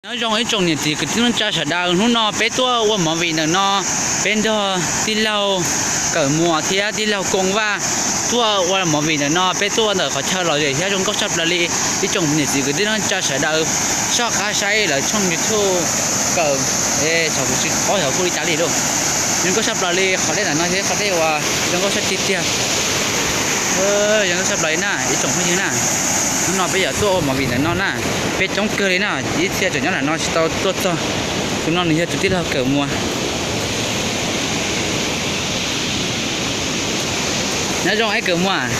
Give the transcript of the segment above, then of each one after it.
Nyob zoo ib tsoom niam txiv kwv tij neej tsa sawv daws, hnub no peb tuaj ua movie ntawm no, peb nrog tij laug Kawm Muas thiab tij laug Koos Vaj tuaj ua movie ntawm no, peb tuaj ua ntawm qhov chaw lom zem thiab zoo nkauj tshaj plaws li. Ib tsoom niam txiv kwv tij neej tsa sawv daws, soj qab saib lawv tshooj YouTube Kawm, xyov kuv tsis paub xyov hu li cas li lauj. Zoo nkauj tshaj plaws li qhov dej ntawm no thiab qhov dej uas zoo nkauj tshaj tiag tiag. Zoo nkauj tshaj plaws li na ib tsoom phooj ywg na. Hnub no peb yuav tuaj ua movie ntawm no na, peb coob kawg li na, ib txhia tseem nyob ntawm no tsis tau tuaj txog. Tus no nws yog tus tij laug Kawm Muas. Nyob zoo ib Kawm Muas.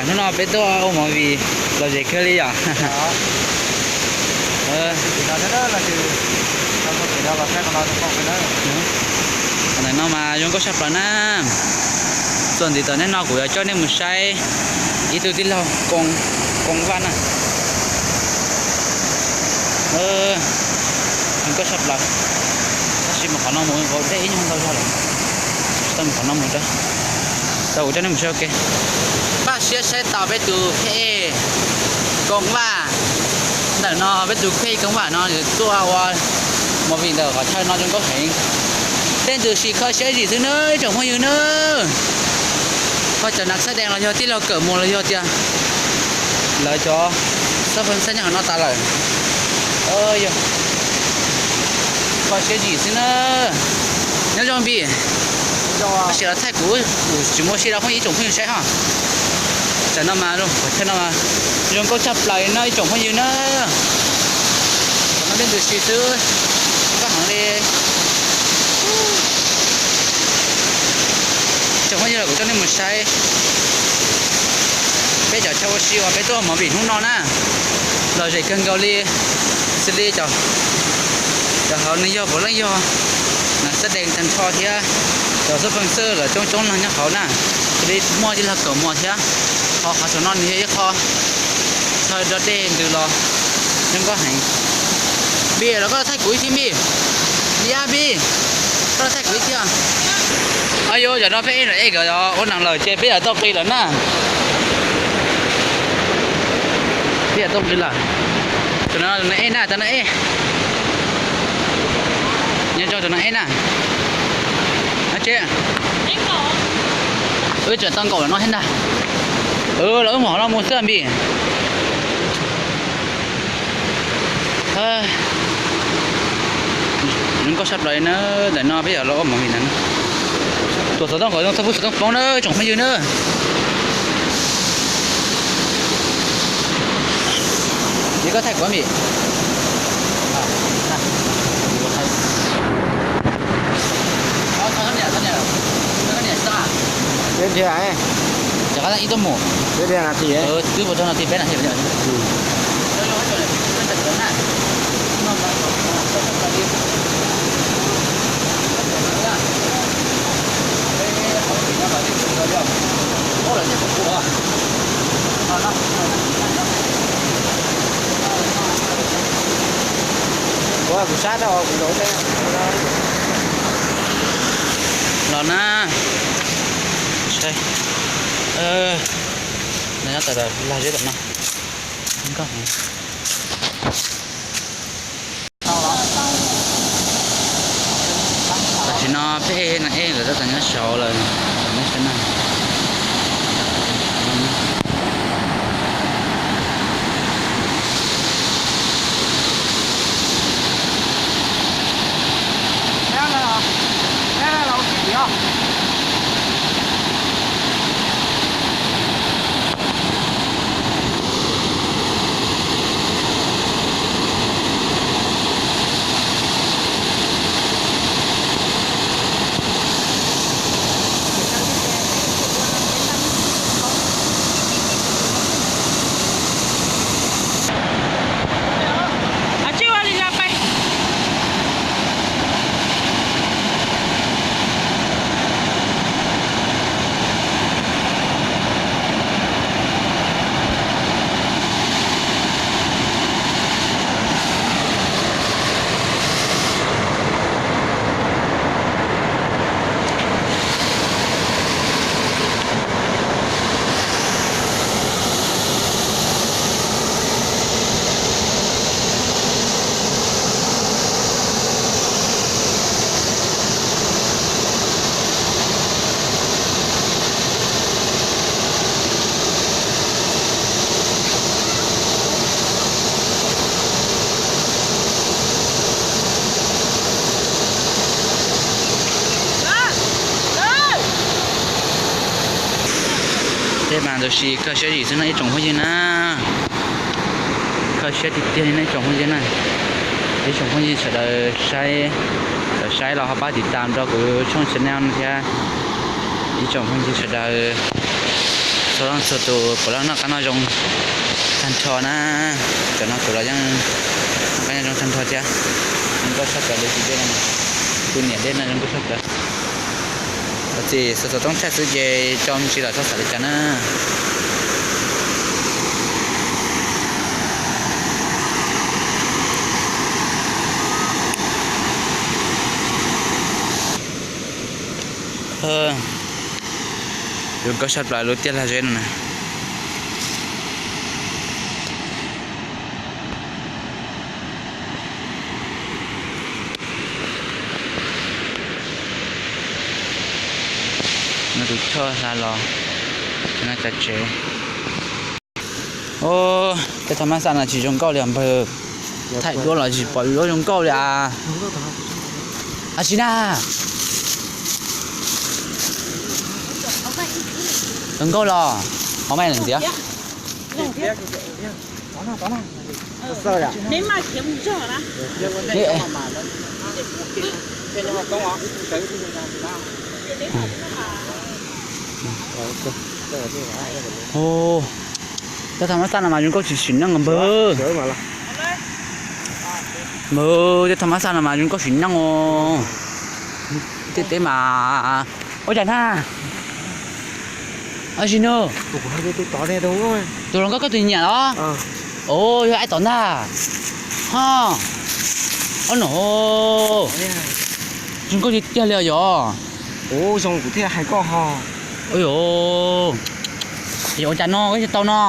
Hnub no peb tuaj ua movie lom zem kawg li yom. Ntawm no mas zoo nkauj tshaj plaws na. Txuas ntxiv tom nej no kuv yuav coj nej mus saib ib tug tij laug Koos Vaj na. Zoo nkauj tshaj plaws. Tab sis mus qhov no mus nkaus dej ib nyuag ntau zog lawm. Tsis tau mus qhov no mus, tau kuv coj nej mus saib ua ke. Npaj siab saib tau peb tus pheb Koos Vaj. Ntawm no peb tus pheb Koos Vaj no tuaj ua movie ntawm qhov chaw no zoo nkauj heev. Tej ntws sis kho siab zim xwb na ib tsoom phooj ywg na. Ho cov nas xab dees los yog tij laug Kawm Muas los yog tias lawv cov xab pheej xab nyob qhov no tas lawm. Yog kho siab zim xwb na. Nyob zoo Npis. Tab sis los thaij kuv, kuv tsis muaj si rau phooj ywg, ib tsoom phooj ywg saib ho. Tam no mas qhov chaw no zoo nkauj tshaj plaws no ib tsoom phooj ywg na. Qhov no dej ntws si xwb, koj heev li. Tsoom phooj ywg, kuv coj nej mus saib peb cov chaw ua si uas peb tuaj ua movie hnub no na. Lom zem kawg nkaus li, xws li cov hauv nws yog puav leej yog nas xab dees tag nrho thiab cov xab pheej xwb lawv coob coob leej nyob hauv na. Xws li muaj tij laug Kawm Muas thiab. Qhov, qhov saum no nws yog ib qho chaw do dej ntws los zoo nkauj heev. Npis, los koj thaij kuv ib thiab Npis. Npis, Npis, koj thaij kuv ib thiab. Au yus, tam no peb ej no ej nkawd ua neeg lawm ces peb yuav tau qis lawm na. Peb yuav tau qis lawm. Tam no ej na, tam no ej. Nyob zoo tam no ej na. Ab tsev, wb tseem tau nkaum lawm no thiab ntag. Los wb mus qhov no mus xwb Npis. Zoo nkauj tshaj plaws li na. Ntawm no peb yuav los ua movie ntawm no. Tuam xov tooj kom zoo txog pub xov tooj poob na tsoom phooj ywg na. Li koj thaij kuv Npis. Ib tuaj mus, twb puas tau no ti peb na. Ua kuv sab tau kuv los na. Nyob tas lag zeb tom no. Tam sim no peb no ej lawv tab tom nyob saud lawm, nej saib na. Tab sis kho siab zim xwb no ib tsoom phooj ywg na. Kho siab tiag tiag li no ib tsoom phooj ywg na. Ib tsoom phooj ywg sawv daws saib, sawv daws saib los ho pab tiv tam rau kuv tshooj channel no thiab. Ib tsoom phooj ywg sawv daws txhua leej txhua tus puav leej noj qab noj zoo tag nrho na. Cov no kuv los yeej noj qab noj zoo tag nrho thiab. Zoo nkauj tshaj plaws li tus dej no, tus niam dej no zoo nkauj tshaj plaws. Txi xov xov toob tshaj xwb ces tso ntsis los txhob xav li cas na. Zoo nkauj tshaj plaws lub tiaj lag zeb no na. No tus choj hla los, no cov tsev. Tej thaj mab xaj no tsis zoo nkauj li os npawg. Thaij duab los tsis pom duab zoo nkauj li as. Ab tsi na. Zoo nkauj los, qhov maj ntxiv. Tej thaj mab xaj no mas zoo nkauj tsis sim neej npawg. Npawg, tej thaj mab xaj no mas zoo nkauj sim neej os. Tej teb mas, ua cas na. Ab tsi na. Tus hluas nkauj koj tus nyiam los? Os, yog aib tom ntag. Ho, ob no, zoo nkauj tiag tiag li os yog. Ua zoo kuv thiaj hais koj ho. Ua yog, yog ua cas no koj tsis tau no.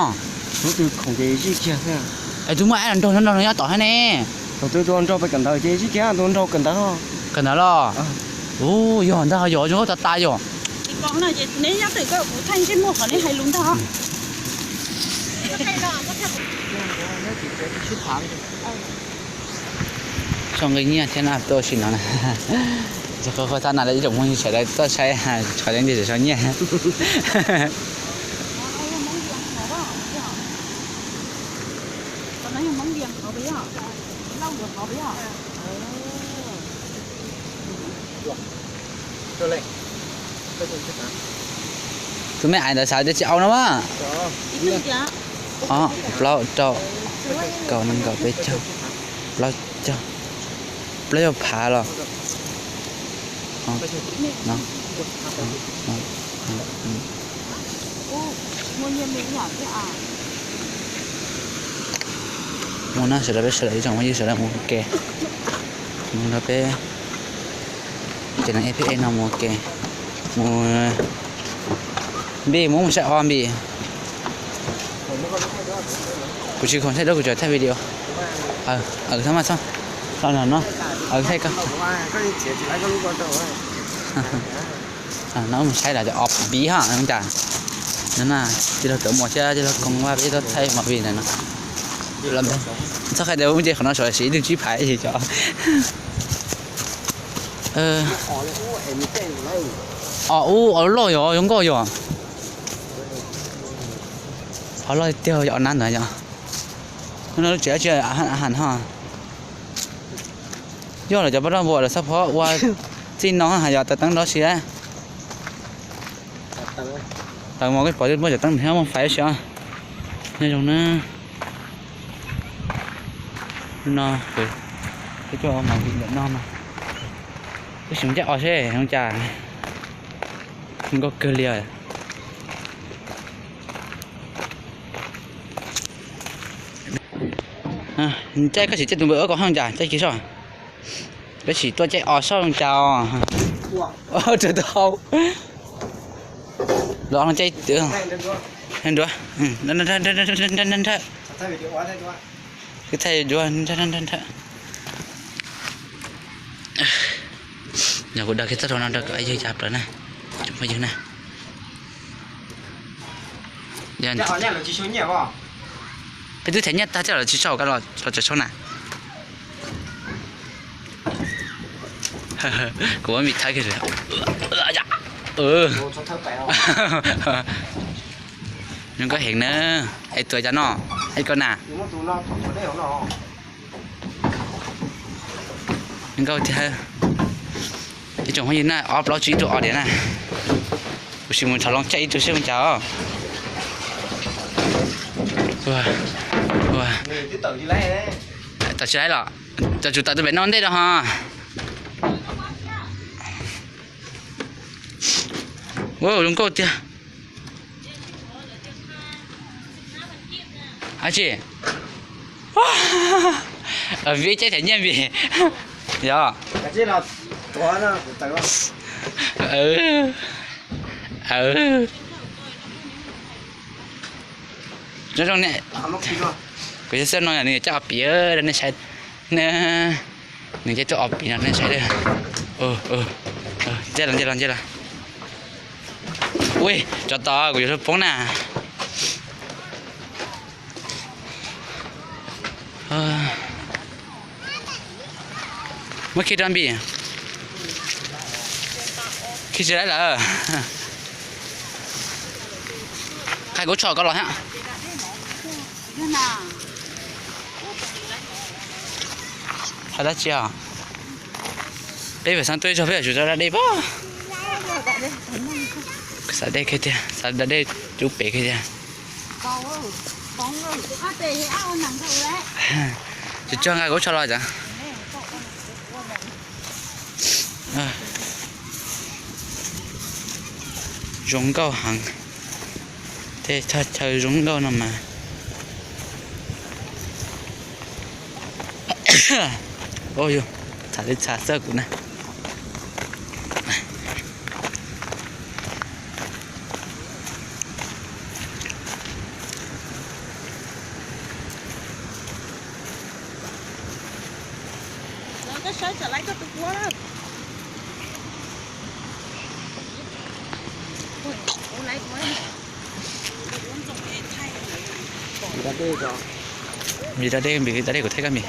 Hnub twg khoom ces zij kiag xwb. Es tus muaj aib los nraug nyob nraug no nyob tom thiab ne. Thaum twg tus nraug pem kawm ntawv ces zij kiag, tus nraug kawm ntawv. Kawm ntawv los? Ua yog ntag, yog zoo nkauj tas tas yog. Tso nqi nyiaj thiab na, tuaj ua si no na. Qhov qhov thaj no ib tsoom phooj ywg sawv daws tuaj saib, qhov leej twg tseem sau nyiaj. Tus me ais ntawd xav tias tsis au no mas. Ob, plaub, rau, kaum, nees nkaum, peb caug, plaub caug, plaub caug phav los. Mus no sawv daws, peb sawv daws ib tsoom phooj ywg sawv daws mus ua ke. Mus nrog peb cov neeg F P A no mus ua ke. Mus, Npis, mus mus saib os Npis. Kuv tsis khoom thaij duab, kuv tsuas thaij video. Thaj mab xaj, los no, thaij koj. No mus saib lawv cov os Npis ho, cas no na, tij laug Cov Muas thiab tij laug Koob Vaj peb tuaj thaij movie ntawm no. Txhob hais tias ub nce qhov no saum siv ib tug tsib phaiv cov. Os ub, os loj yog, zoo nkauj yog. Os loj tiag, yog os nab ntawd yog. Hnub no lub tsev dab tsi, ha ho. Yog lawv cov pab roj npua lawv xab phob ua txij no hais yog taws teeb nrov si. Taws mas koj pom muaj cov teeb thiab muaj fais si. Nyob zoo na. No, peb tuaj ua movie ntawm no mas, peb sim caij os seb zoo cas. Nkauj kawg li os. Caij koj sim caij tus npawg ua kom zoo cas, caij kiag soj. Peb sim tuaj caij os soj zoo cas os. Rau tau hau. Los caij, nrua, nrhawv, nrhawv, nrhawv. Yog kuv dag kiag txoj hau no rau kom ywg ya plaws na, tsoom phooj ywg na. Peb twb thaiv nyiaj tag thiab lawv tsis sau, los tseem sau na. Kuv muab Npis thaiv kiag. Zoo nkauj heev na. Es tuav cov no, es koj na. Zoo nkauj tiag. Ib tsoom phooj ywg na, ob plaub tsib rau os diam na. Kuv sim mus thov loo caij ib tug seb ua cas os. Tawm tsis laib los? Cov tsum tawm tus pem no ntej rau ho. Ua zoo nkauj tiag. Ab tsi, vib caij them nyiaj vim yog. Zoo zoo ne. Kuv yog xab no nws coj os piv rau nej saib. Nws ces tuaj os piv no nej saib. Nce los, nce los, nce los. Ui, tsov tom kuv yuav luag poob na. Muab khi rau Npis. Khi tsis laib lawm. Qhia kuv tso koj los thiab. Qhia dab tsi os? Peb pem xeeb tuaj ib zaug peb yuav tsum tau da dej pab. Xav dej kiag tiag, xav da dej rub pem kiag tiag. Tsis tsuag nqa kuv tso los cas. Zoo nkauj heev. Tej thaj chaw zoo nkauj no mas. Yog, txhav li txhav xwb kuv na. Vim da dej, vim da dej kuv thaij koj mis.